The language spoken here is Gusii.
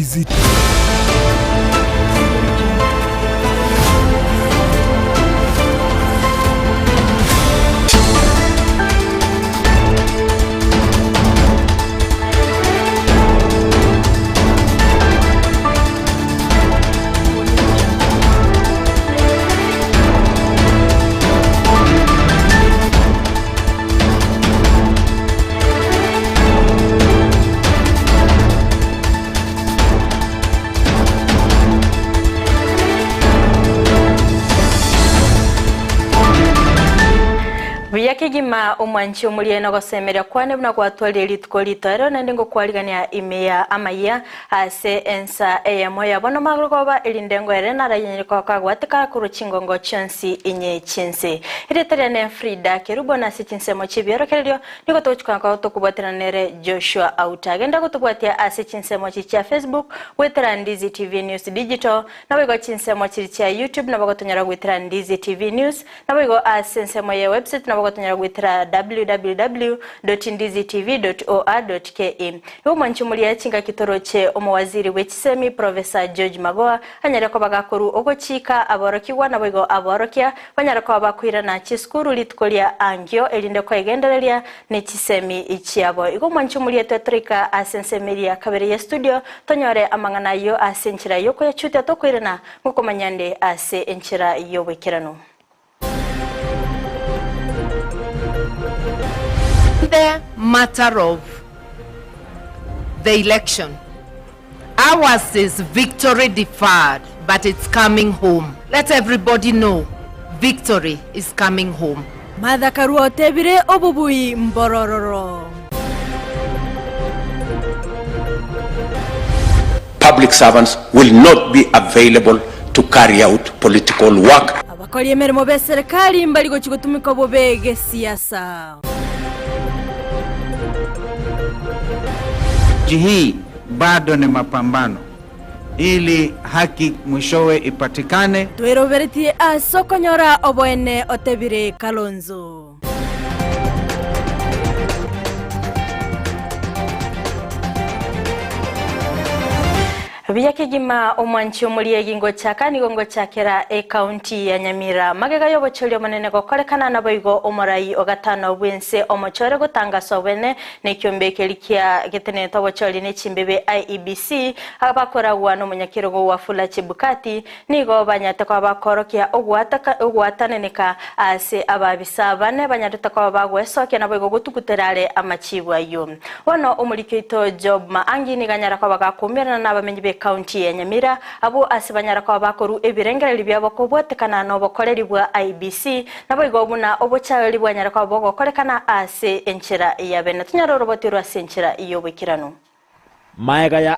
Ndizi. Buya kegima omwanchi omoria nogosemeria kwane buna gwatwarire rituko ritoero naende ngokwarigania ime ya amayia Ase ensa eyemo ya bono marogoba, erinde ngoere narayenyire kagwatekana korwa chingongo chionsi inye chi'ense. Erieta riane Frida Kerubo, na ase chinsemo chi'ebiorokererio nigo togochikwana kwa tokobwaterana nere Joshua Auta. Genda gotobwatia ase chinsemo chi chia Facebook goetera Ndizi TV News Digital, naboigo chinsemo chiri chia YouTube nabo gotonyora goetera Ndizi TV News, Naboigo ase ensemo ye website nabo gotonyora goetera www.ndizitv.or.ke. Igo omwanchi omoria chingaki toroche omowaziri bwe chisemi Professor George Magoha anyare koba gakorwa ogochika aborokigwa naboigo aborokia banyare koba bakoirana chisukuru rituko ria ankio erinde koegendereria ne chisemi chiabo. Igo omwanchi omoria twetoroika ase ensemo eria kabere ye studio tonyore amang'ana ayio ase enchera yokoyachutia tokoirana Ngokomanya nde ase enchera y'oboikeranu. The matter of the election, ours is victory deferred but it's coming home. Let everybody know victory is coming home. Martha Karua otebire obobui mborororo. Public servants will not be available to carry out political work. Abakori emeremo b'eserekari mbari gochia gotumeka bobe gesiasa. Hii bado ni mapambano ili haki mwishowe ipatikane. Tweroberetie ase okonyora oboene otebire Kalonzo. Buya kegima omwanchi omoriegi ngochaka nigo ngochakera ekaunti ya Nyamira. Magega y'obochori omonene gokorekana naboigo omorai ogatano bw'ense omochore gotangaswa bwene nekiombe ekeri kia getenenete obochori ne chimbebe IEBC abakoragwa nomonyakerogo Wafula Chebukati Nigo banyarete koba bakoorokia ogwatananeka ase ababisa bane banyarete koba bagwesokia naboigo gotugutera are amachibu ayio. Bono omoriki oito Job Maangi nigo anyara koba gakuumerana nabamenyi b'ecounty ya Nyamira abwo ase banyara koba bakorwa ebirengererio biabo kobwatekana nobokoreri bwa IEBC naboigo buna obochayori bwanyara koba bogokorekana ase enchera ya bene. Tonyare oroboti orwo ase enchera y'oboikeranu. Magega ya